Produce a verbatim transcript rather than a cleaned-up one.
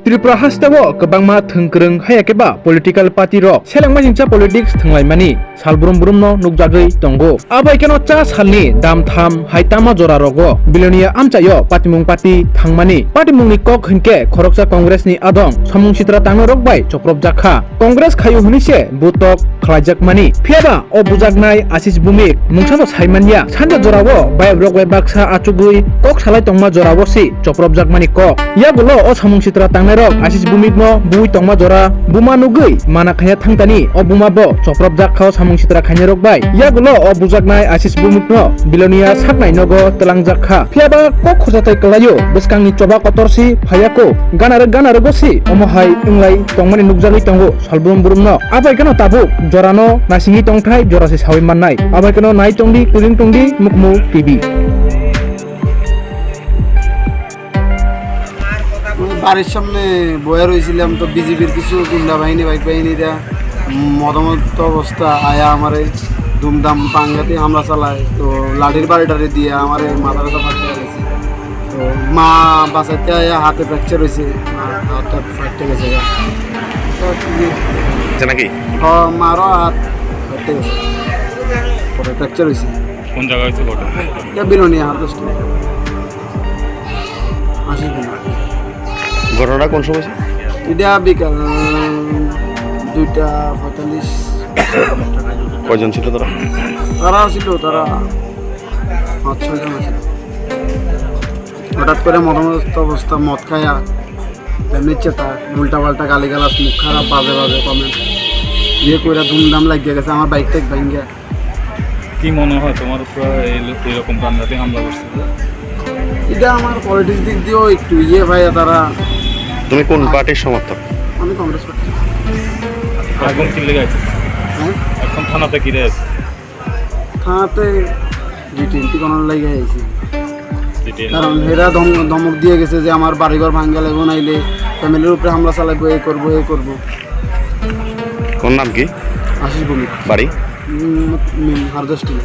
Tripura hasteo kwbangma thwngkwrwng haya khe ba political party rok selengma jingcha politics thwnglaimani sal brum brumno nukjagwi tongo. Abai kheno cha salni dam tham hai tamo jora rogo Bilonia amchaio patimung party thangmani. Patimungni kok hinkhe khoroksa Congress ni adong samung sitra tangnai rok bai chopropjak kha. Congress khaio hwnwi se butok khlaijakmani. Phiyaba o bujaknai Ashish Bhumik mungsano saimanya, sanja jorao bayabrok bai baksa achugwi kok salai tongma jorao se chopropjakmani kok. Yagulo o samung sitra tangnairok Ashish Bhumikno buwi tongma jora buma nugwi mana khaina thangtani o buma bo chopropjak kha o samung sitra khainairok bai. Yagulo o bujaknai Ashish Bhumikno Bilonia saknai nogo twlangjak kha. Phiyaba kok khojatai kwlaio, bwskangni choba kotor si phaiya kho, ganarwk ganarwgo si omo hai wnglai tongmani nukjagwi tongo. Salbrum brumno abai kheno tabuk jorano naisingwi tongthai, jora se sawi mannai. Abai kheno nai tongdi, kwrwng tongdi, Mukmuk T V. আমি বাড়ির সামনে বয়ে রয়েছিলাম, তো বিজিবির কিছু গুন্ডা বাহিনী, বাইক বাহিনীরা মদমত্ত অবস্থা আয়া আমারে দুমদাম পাঙ্গাতে হামলা চালায়, তো লাঠির বাড়ি টাড়ি দিয়ে আমারে মাথা ব্যথা ফাটতে গেছে। তো মা বাঁচাইতে আয়া হাতে ফ্র্যাকচার হয়েছে, হাতটা ফাটতে গেছে। তো কি যে আচ্ছা নাকি? ও, মারও হাত ফাটতে গেছে, পরে ফ্র্যাকচার হয়েছে। কোন জায়গা হয়েছে ঘটনা? এটা বিলোনিয়া হারভেস্ট। আশি দিন। ঘটনাটা কোন সময় ছিল? এটা বিকাল, উম, দুইটা পঁয়তাল্লিশ। কয়জন ছিল তারা? তারা ছিল, তারা পাঁচ ছয় জন আছিল। হঠাৎ করে মদমত্ত অবস্থা, মদ খায়া এমনি চেতা, উল্টা পাল্টা গালিগালাজ, মুখ খারাপ, বাজে বাজে কমেন্ট, ইয়ে করে ধুমধাম লাগিয়ে গেছে। আমার বাইক টাইক ভাঙ্গিয়া। কি মনে হয় তোমার উপরে এই লো-, এরকম প্রাণঘাতী হামলা করছে? এটা আমার পলিটিক্স দিক দিয়েও একটু ইয়ে ভাইয়া তারা। তুমি কোন আর পার্টির সমর্থক? আমি কংগ্রেস পার্টি। এখন কি লেগে আছে? হ্যাঁ? এখন থানাতে কি রে আছে? থানাতে ডিটেইন টিকনার লেগে আইছি। ডিটেইন। কারণ এরা ধম-, ধমক দিয়ে গেছে যে আমার বাড়িঘর ভাঙ্গা লাগবো, নাইলে ফ্যামিলির উপরে হামলা চালাইবো, এই করবো, এই করবো। ওর নাম কি? আশিস ভৌমিক। বাড়ি? উম, উম, হারদাস টিলা।